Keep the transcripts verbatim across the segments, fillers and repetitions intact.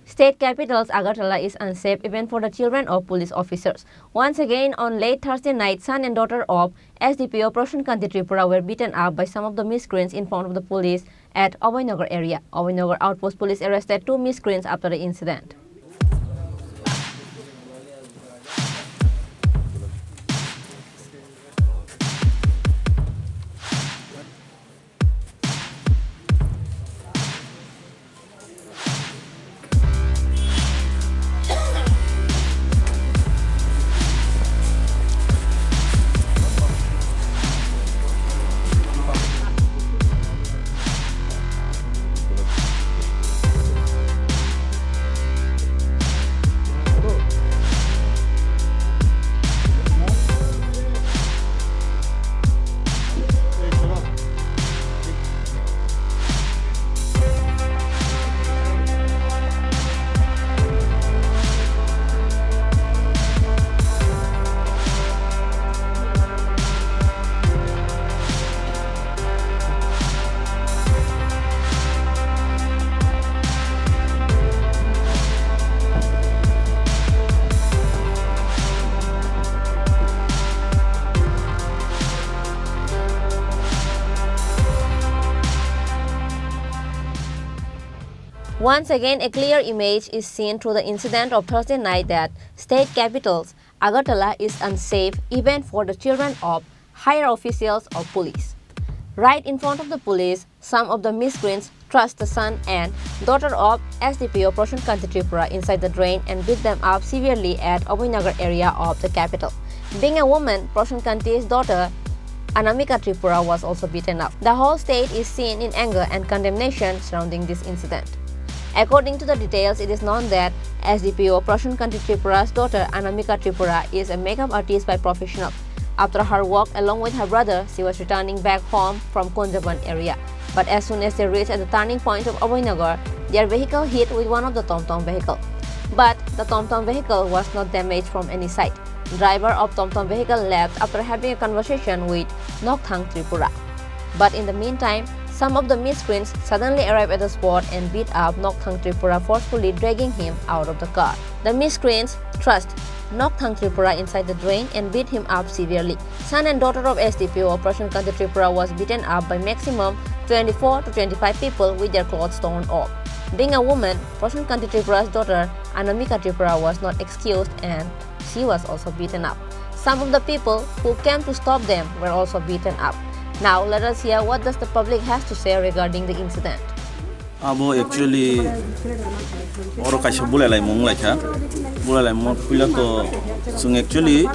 State capital's Agartala is unsafe even for the children of police officers. Once again, on late Thursday night, son and daughter of S D P O Prashant Kanti Tripura were beaten up by some of the miscreants in front of the police at Abhaynagar area. Abhaynagar outpost police arrested two miscreants after the incident. Once again, a clear image is seen through the incident of Thursday night that state capitals Agartala is unsafe even for the children of higher officials of police. Right in front of the police, some of the miscreants thrust the son and daughter of S D P O Prashant Kanti Tripura inside the drain and beat them up severely at Abhaynagar area of the capital. Being a woman, Prashant Kanti's daughter Anamika Tripura was also beaten up. The whole state is seen in anger and condemnation surrounding this incident. According to the details, it is known that S D P O Prashant Kanti Tripura's daughter Anamika Tripura is a makeup artist by professional. After her work along with her brother, she was returning back home from Kunjaban area. But as soon as they reached at the turning point of Abhaynagar, their vehicle hit with one of the TomTom vehicle. But the TomTom vehicle was not damaged from any side. Driver of TomTom vehicle left after having a conversation with Nokthang Tripura. But in the meantime, some of the miscreants suddenly arrived at the spot and beat up Nokthang Tripura, forcefully dragging him out of the car. The miscreants thrust Nokthang Tripura inside the drain and beat him up severely. Son and daughter of S D P O Prashant Kanti Tripura was beaten up by maximum twenty-four to twenty-five people with their clothes torn off. Being a woman, Prashant Kanti Tripura's daughter Anamika Tripura was not excused and she was also beaten up. Some of the people who came to stop them were also beaten up. Now let us hear what does the public has to say regarding the incident. Abo actually oro kaisa bulai laimung wnglaikha. Bulai laimung puila to chwng actually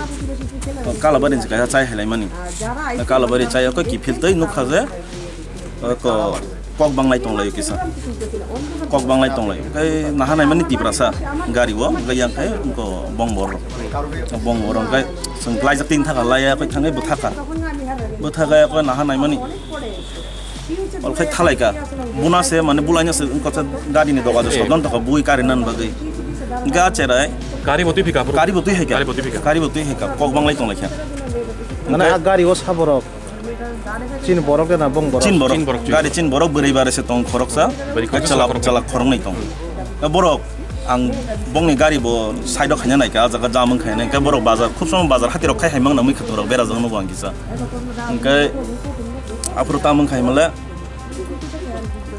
Kalabari ni kaisa chai hailaimani. Kalabari chai o kiphil tei nukha je ko kok banglai tonglaio kisa. Kok banglai tonglaio. Hwnkhe naha naimani Tiprasa gari o, hwnkhe yang khe wngkha bong borok. Bong borok hwnkhe chwng klaijak tini thaka laiya khe thangwi bwthaka. Bwthaka khe naha naimani. Ol khai thalaika. Buna se mane bulaina se wngkha gari ni doga je sodon taka bui kari nan bagwi. Hwnkhe a cherai. Gari bo twi phika, bro. Gari bo twi haika. Gari bo twi phika. Gari bo twi haika. Kok banglai tonglaikha. Mane a gari o saborok. Chin borok de na bong borok? Chin borok. Chin borok, chin borok. Gari chin borok bwrwi bare se tong khoroksa. Bwrwi khoroksa, chala, khoroknwi. Chala khoroknwi tong. E borok ang bongni gari bo side o khaina naikha, ah jaga jam wng khaina, hwnkhe borok bazar, khub somo bazar hati rok khai hai mangna mui khatung rok berajak nugo ang kisa. Hwnkhe aphuru tamo wng khai male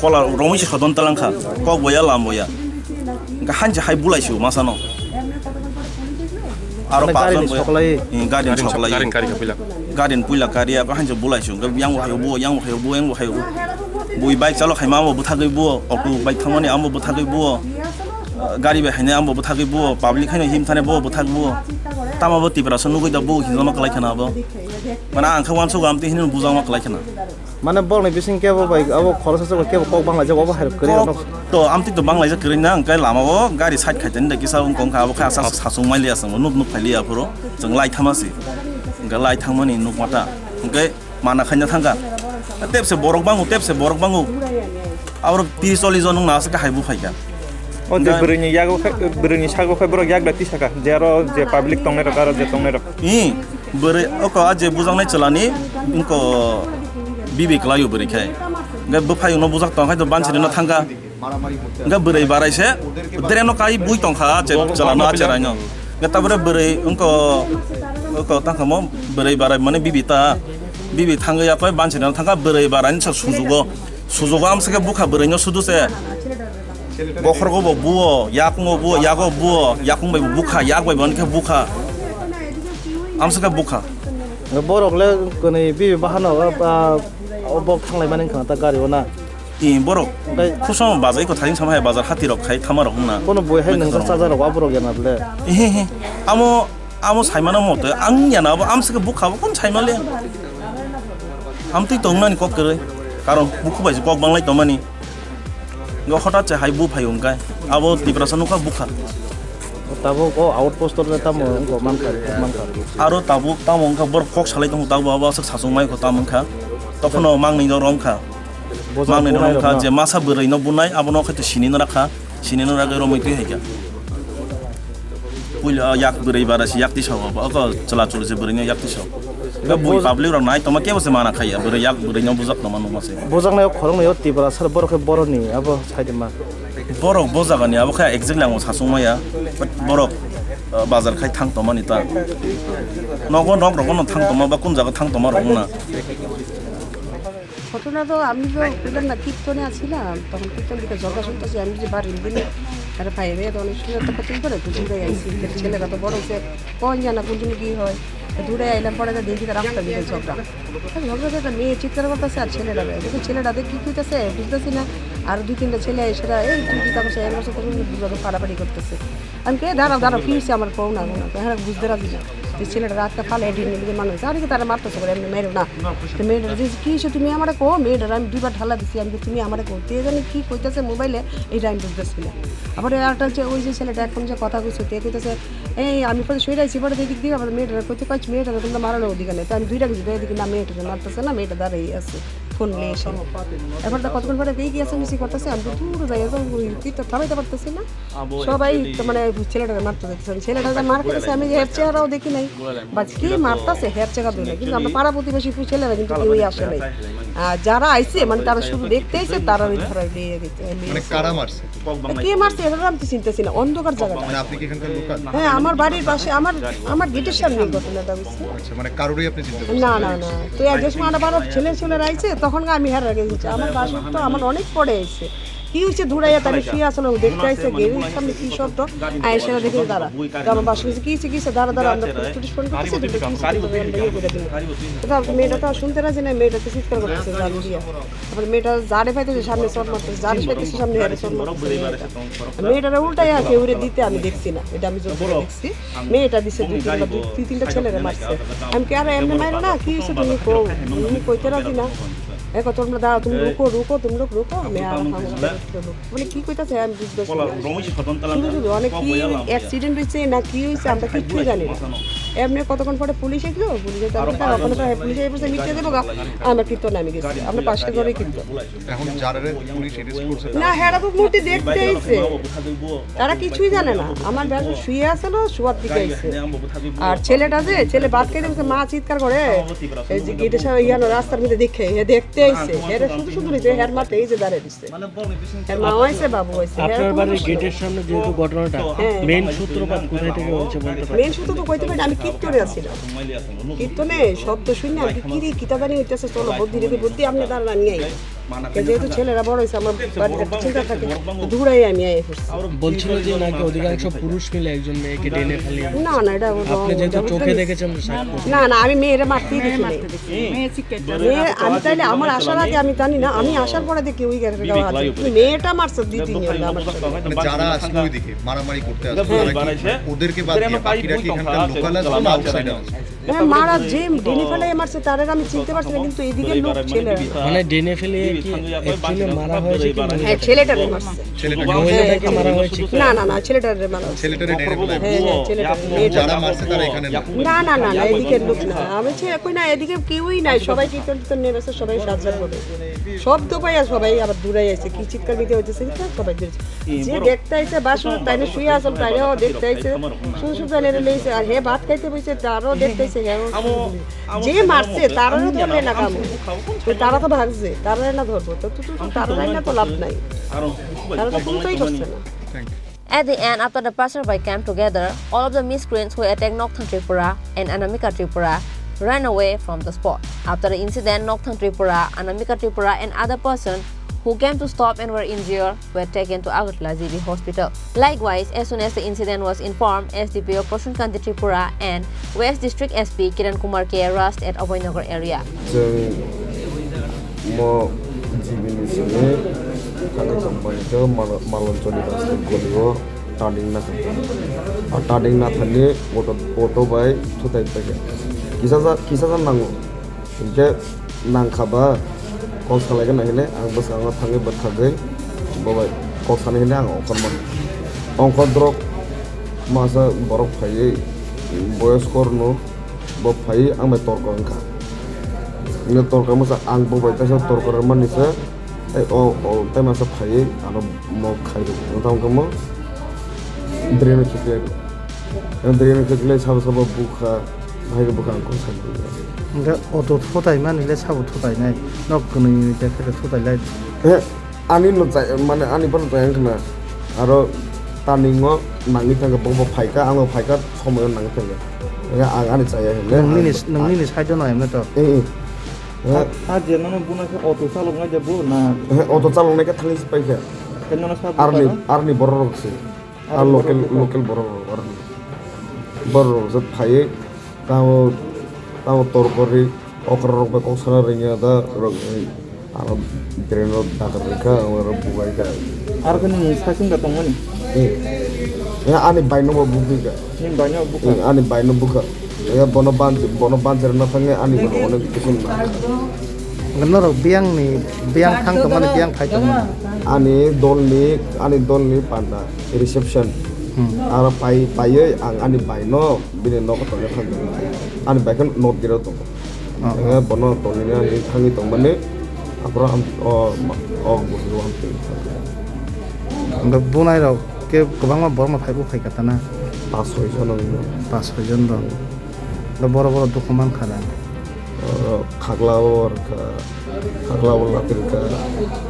kola romwi se sodon talangkha, kok boya lam boya. Hwnkhe hanchi hai bulai sio masano. Aro mane gari ni soklai? Gari ni soklai. Gari ni puila kari, abo hanchi bulai sio. Hwnkhe yang bo hai bo, yang bo hai bo, yang bo hai bo. Bui bike chalo khaima amo bwthagwi bo, auto bike thangmani amo bwthagwi bo. Gari bai hainai amo bwthagwi bo, public haino him thani bo bwthagwi bo. Tamo bo Tiprasa nugwi da bo hinjama kwlai khana abo. Mane ang khe uansukgo amtwi hinwi bujakma kwlai khana. Mane borokni bising kebo bai abo khoroksa se kebo kok banglaijak abo hai kwrwi rok. To amtwi to banglaijak kwrwi na, hwnkhe lama o gari side khaitani da kisa wngkha, abo khe asa sasung maili aswng nuk nuk phaili aphuru chwng lai thama se. Hwnkhe lai thangmani nukma ta. Hwnkhe mana khaina thangkha. Tepse borok bango, tepse borok bango. Aborok tris chollis jon wngna aswk hai buphaikha. O je bwrwini yago khai, bwrwini sago khai borok yak da tisaka. Je aro je public tongnai rok, aro je tongnai rok. Ih, bwrwi oko a je bujaknai chwlani wngko bibi kwlaio bwrwi khai. Hwnkhe bwphai uno bujak tong khai to bansiri no thangkha. Hwnkhe bwrwi barai se, dreno kai bui tongkha, che-, chwla no, cherai no. Hwnkhe tabore bwrwi wngko, wngko tangkha mo, bwrwi barai mane bibi ta, bibi thangwi yakoi banchina thangkha, bwrwi barai ni se sujugo, sujugo amswkhe bukha bwrwi no sudu se. Bokhorgo bo buo, yakungo buo, yago buo, yakung bai bo bukha, yak bai bo hwnkhe bukha. Amswkhe bukha. Borok le kwnwi bibi bahano, ah, o bok thanglai mani wngkha ta gari o na. Tini borok kusong bazai ko thaling sama hai bazar hati rok khai thama rok wngna. Kono boi hai nungsa chaja rok aborok yana ble. Ehe he. Amo, amo saimano mote ang yana abo amsike bukha bo kon saimale. Amtwi tongnani kok kwrwi. Karon bukhu bai kok banglai tongmani. Ngo hotat se hai bu phai wngkai. Abo Tiprasa nukha bukha. Tabuk o outpost le tamo wngkha mankha, mankha. Aro tabuk tamo wngkha borok kok salai tongo tabuk abo aswk sachung mai kho tamo wngkha. Tokhono mangni no romkha. Bojak Mangni bunai rok romkha no. Je masa bwrwi no bunai abono khaito sini no rakha, sini no ragwi romwi twi haikha. Puila yak bwrwi bara si yak tisa ho, oko chwla chwla se bwrwi no yak tisa ho. Ga bui Boj- public rok nai toma kebo se mana khaiya, bwrwi yak bwrwi no bujak toma numa se. Bojak nai o khorok nai o Tiprasa borok khe boroni abo saide ma. Borok bojagani abo khe exactly ang sachung maya, but borok, uh, bazar khai thang toma ni ta. Nogo nok rok no thang toma ba kun jaga thang toma rok na. ঘটনা তো আমি তো বুঝলাম না, কীর্তনে আছিলাম, তখন কীর্তন দিকে ঝগড়া শুনতেছি, আমি যে বাড়ির দিনে তারা ভাই ভাই তো অনেক সুন্দর তো কতদিন করে দুদিন করে আইসি, কিন্তু ছেলেরা তো বড় হচ্ছে, কোন জানা কোন দিন কি হয়, তো দূরে আইলাম পরে তো দেখি তারা রাস্তা দিকে ঝগড়া। আর ঝগড়া তো একটা মেয়ে চিৎকার করতেছে আর ছেলেরা, দেখো ছেলেরা দেখ কি কইতেছে বুঝতেছি না। আর দুই তিনটা ছেলে এসে এই তুই কি তারপর এমন করছে, ফাড়াফাড়ি করতেছে। আমি কে দাঁড়াও দাঁড়াও, কি হয়েছে আমার কও না, কও না, তো হ্যাঁ বুঝতে রাজি না। তো ছেলেটা রাতটা ফালে এটি নিয়ে মানুষ আর কি তারা মারতেছে করে এমনি মেরে না। তো মেয়েটা যে কি হয়েছে তুমি আমারে কো, মেয়েটার আমি দুইবার ঢালা দিছি, আমি কি তুমি আমারে কো, তে জানি কি কইতাছে মোবাইলে, এটা আমি বুঝতেছি না। আবার একটা হচ্ছে ওই যে ছেলেটা এখন যে কথা কইছে, তে কইতাছে এই আমি পরে শুয়ে রয়েছি, পরে এদিক দিয়ে আবার মেয়েটারে কইতে কইছি, মেয়েটারে তোমরা মারানোর অধিকার নেই। তো আমি দুইটা কিছু এদিকে না মেয়েটারে মারতেছে না, মেয়েটা দাঁড়াই আছে ফোন নিয়ে এসে। এখন তো কতক্ষণ পরে বেরিয়ে গিয়েছে, মিছি করতেছে, আমি তো দূরে যাই, এখন ওই কি তো থামাইতে পারতেছি না। সবাই তো মানে ছেলেটাকে মারতে যাচ্ছে, ছেলেটা যে মার খেতেছে, আমি হের চেহারাও দেখি নাই, বাট কি মারতেছে হের চেহারা দুই নাই, কিন্তু আমরা পাড়া প্রতিবেশী ছেলেরা কিন্তু কেউই আসে নাই। আর যারা আইছে মানে তারা শুধু দেখতে আইছে, তারা ওই ধরে নিয়ে গেছে। মানে কারা মারছে? কে মারছে এটা তো আমি তো চিনতেছি না, অন্ধকার জায়গাটা। মানে আপনি কি এখানকার লোকাল? হ্যাঁ, আমার বাড়ির পাশে, আমার, আমার গেটের সামনে এই ঘটনাটা হচ্ছে। আচ্ছা, মানে কারোরই আপনি চিনতে পারছেন না? না, না, না। তো এক যে সময় আবার ছেলে ছেলেরা আইছে, তখন আমি হেরে গেছি। আমার বাসুর তো আমার অনেক পরে আইছে। কি হইছে? দূরাইয়া তাহলে শুয়ে আসলে ও দেখতে আইছে, গেটের সামনে কি শব্দ? আয় সেটা দেখে দাঁড়া। তো আমার বাসু বলছে, "কি হইছে, কি হইছে? দাঁড়া, দাঁড়া, আমরা পুলিশ টুলিশ ফোন করতেছি, দেখি কি হইছে, তোমরা ইয়ে করে দিন।" এটা মেয়েটা তো আর শুনতে রাজি না, মেয়েটা তো চিৎকার করতেছে, জান দিয়া। তারপরে মেয়েটা জারে পাইতেছে সামনে চড় মারতেছে, জারে পাইতেছে সামনে হেরে চড় মারতেছে মেয়েটা। মেয়েটারে উল্টাইয়া কেউরে দিতে আমি দেখছি না, এটা আমি চোখে দেখছি। মেয়েটা দিছে দুই তিনটা, দুই, দুই তিনটা ছেলেরে মারছে। আমি কি আর এমনি মারো না, কি হইছে তুমি কও? তুমি কইতে রাজি না। এ কত তোমরা দাঁড়াও, তুমি রুকো, রুকো, তুমি লোক রুকো, আমি আর মানে কি কইতাছে আমি বুঝতেছি না। শুধু শুধু অনেক কি অ্যাক্সিডেন্ট হইছে না কি হইছে আমরা কিচ্ছু জানি না। এমনি কতক্ষণ পরে পুলিশ আসলো, পুলিশে তো আমরা ওখানে তো পুলিশে এই বলছে মিটে দেবো গা, আমরা কীর্তন নামে গেছি, আমরা পাঁচটা করে কীর্তন। এখন যারা পুলিশ অ্যারেস্ট করছে না, হেরা তো মূর্তি দেখতে আইছে, তারা কিছুই জানে না। আমার বেটা শুয়ে আছে না, শোয়ার দিকে আইছে। আর ছেলেটা যে, ছেলে ভাত খাইতে গেছে, মা চিৎকার করে, এই যে গেটের সামনে ইয়ানো রাস্তার মধ্যে দেখে, হে দেখতে আইছে, হেরে শুধু শুধু নিছে, হের মাতে এই যে দাঁড়ায় দিছে। এর মা হয়েছে, বাবু হয়েছে, আপনার বাড়ির গেটের সামনে যেহেতু ঘটনাটা, হ্যাঁ। মেইন সূত্রপাত কোথায় থেকে হয়েছে বলতে পারেন? মেইন সূত্র তো কইতে পারি, আমি কীর্তনে আছিলাম। কীর্তনে শব্দ শুনে আমি কিরে কিতা জানি হইতেছে, চলো বুদ্ধি রেখে বুদ্ধি আপনি দাঁড়ান আমি আই। যেহেতু ছেলেরা বড় হয়েছে, আমার বাড়ির একটা চিন্তা থাকে, তো দৌড়াই আমি আই পড়ছি। বলছিল যে নাকি অধিকাংশ পুরুষ মিলে একজন মেয়েকে টেনে ফেলে। না, না, এটা আপনি যেহেতু চোখে দেখেছেন, সাক্ষ্য। না, না, আমি মেয়েরা মারতেই দেখি নাই। মেয়ে, আমি তাইলে আমার আসার আগে আমি জানি না, আমি আসার পরে দেখি ওই গেটের গায়ে হাত দিল। মেয়েটা মারছে দুই তিন জন আমার সাথে। মানে যারা আসলো ওইদিকে মারামারি করতে আসলো, তারা কি ওদেরকে বাদ দিয়ে বাকিরা কি এখানকার লোকাল আসলো না আউটসাইডার আসলো? হ্যাঁ, মারা যে ডেনে ফেলে মারছে তাদের আমি চিনতে পারছি না, কিন্তু এদিকে লোক ছেলে। মানে ডেনে ফেলে কি একজনে মারা হয়েছে কি? হ্যাঁ, ছেলেটারে মারছে। ছেলেটাকে? মহিলাটাকে মারা হয়েছে কি? না, না, না, ছেলেটারে মারা হয়েছে। ছেলেটারে ডেনে ফেলে? হ্যাঁ, হ্যাঁ, ছেলেটারে। যারা মারছে তারা এখানে না? না, না, না, না, এদিকে লোক না। আমি ছে-, কই না, এদিকে কেউই নাই, সবাই কীর্তন টীর্তন নিয়ে ব্যস্ত, সবাই সাজা করে। শব্দ পাইয়া সবাই আবার দূরে আছে, কি চিৎকার মিতে হইতেছে, কি সবাই দূরে। যে দেখতে আইছে, বাসু তাইনে শুয়ে আসল, তাইনেও দেখতে আইছে। শুধু শুধু তাইনে লইছে, আর হে ভাত খাইতে বইছে, তারও দেখতে আইছে। যে মারছে তারারে ধরলে না কেন? তো তারা তো ভাগছে, তারারে না ধরবো তো, তো, তো, তো তারারে না তো লাভ নাই। তারা তো কোনোটাই করছে না। At the end, after the passerby came together, all of the miscreants who attacked Nokthang Tripura and Anamika Tripura ran away from the spot. After the incident, Nokthang Tripura, Anamika Tripura, and other person who came to stop and were injured were taken to Agartala G B hospital. Likewise, as soon as the incident was informed, S D P O Prashant Kanti Tripura and West District S P Kiran Kumar K rushed at Abhaynagar area. Chwng mo G B ni simi thangwi tongmani khe Mal-, Maloncholi Rajnik Goli o turning nathani. O turning nathani auto, auto bai thutai paikha. Kisa ja, kisa ja nango. Hinkhe nangkha ba, kok salaikhe nai hwnwi ang bwskango thangwi bwthagwi bo bai kok sanai hwnwi ang ongkhormani. Ongkhor drop masa borok phaiwi boyos korno bo phaiwi ang bai torkor wngkha. Hwnwi torkor masa ang bo bai kaisa torkor rwmani se, tei o, o tei masa phaiwi ano mok khai rwkha. Wngkha wngkha mo drain o khiklai rw. Drain o khiklai sabo sabo bukha. Bahai khe bwkhang kok sakdi. Hingkhe auto thutai mani le sabo thutai nai. Nok kwnwi ni je khe thutai lai. He, ani no chai, mane ani bono chaya wngkha na. Aro turning o nangwi thangkha, bo bo phaikha, ang bo phaikha, somoyo nangwi thangkha. Hingkhe ang ani chaya hwnle. Nwng nini, ang nwng nini side o no emne to. Eh, eh. He. Ha, ha je nono buna khe auto chalok nai je bo na? He, auto chalok nai khe thangwi se paikha. Khe nono sabo Arni, para? Arni borok rok se. Ar local, local borok rok, ar borok rok se phaiwi tamo, tamo torkori okra rok bai kok sana ringya da rok, ano drain rok dakar rikha, aro bubaikha. Ar khe nini saichung da tongmani? Eh. Ya, ani bai no bo bukikha. Nini bai no bukha? Eh, ani bai no bukha. Ya, bono ban, bono ban jerna thangya ani bono onek kisu na. Norok biyang ni, biyang thang tongmani, biyang phai tongmani. Ani dol ni, ani dol ni panda. Reception. Hmm. Aro pai, paiwi ang ani bai no bini nogo tongna thang tongo. Ani bai khe not gate o tongo. Oh. Hingkhe bono tongwi ani thangwi tongmani aphuru am, o, o, o, o, Hingkhe bunai rok khe kwbangma borok no phai buphai kha tana? Pas soi jon wngwi. Pas soi jon rok. Hingkhe borok, borok dukhu mankha da. O, khakla o rwkha, khakla o lapri rwkha,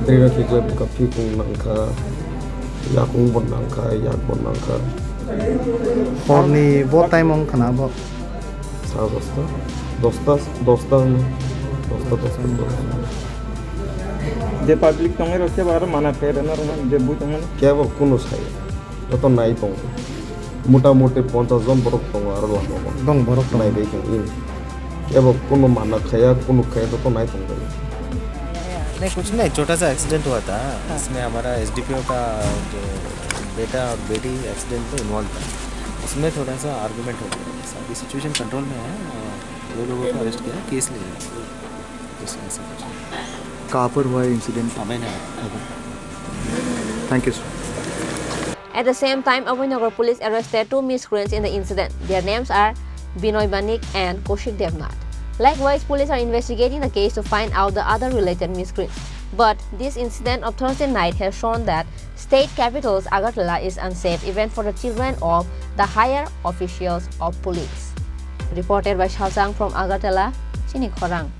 drino khiklai bwkha phikung nangkha, yakung bo nangkha, yak bo nangkha. Horni bo time wngkha na bo? Sara dosta, dosta, dosta wngkha, dosta, dosta, dosta. Je public tongwi rok khe ba aro mana khe rwna rwna je bui tongmani. Kebo kunu sai, joto nai tongo. Mota moti ponchas jon borok tongo aro lama o. Dong borok tongo. Naibai khe, hmm. Ebo kunu mana khaya, kunu khaya, joto nai tong bai. नहीं, कुछ नहीं, छोटा सा एक्सीडेंट हुआ था। हाँ। इसमें हमारा एसडीपीओ का जो बेटा और बेटी एक्सीडेंट में इन्वॉल्व था। उसमें थोड़ा सा आर्गुमेंट हो गया। अभी सिचुएशन कंट्रोल में है। दो लोगों को अरेस्ट किया, केस ले रहे हैं। कहाँ पर हुआ है इंसिडेंट? अभय नगर। Thank you, sir. At the same time, Abhaynagar police arrested two miscreants in the incident. Their names are Binoy Banik and Kaushik Devnath. Likewise, police are investigating the case to find out the other related miscreants. But this incident of Thursday night has shown that state capitals Agartala is unsafe even for the children of the higher officials of police. Reported by Shaosang from Agartala, Chini Khorang.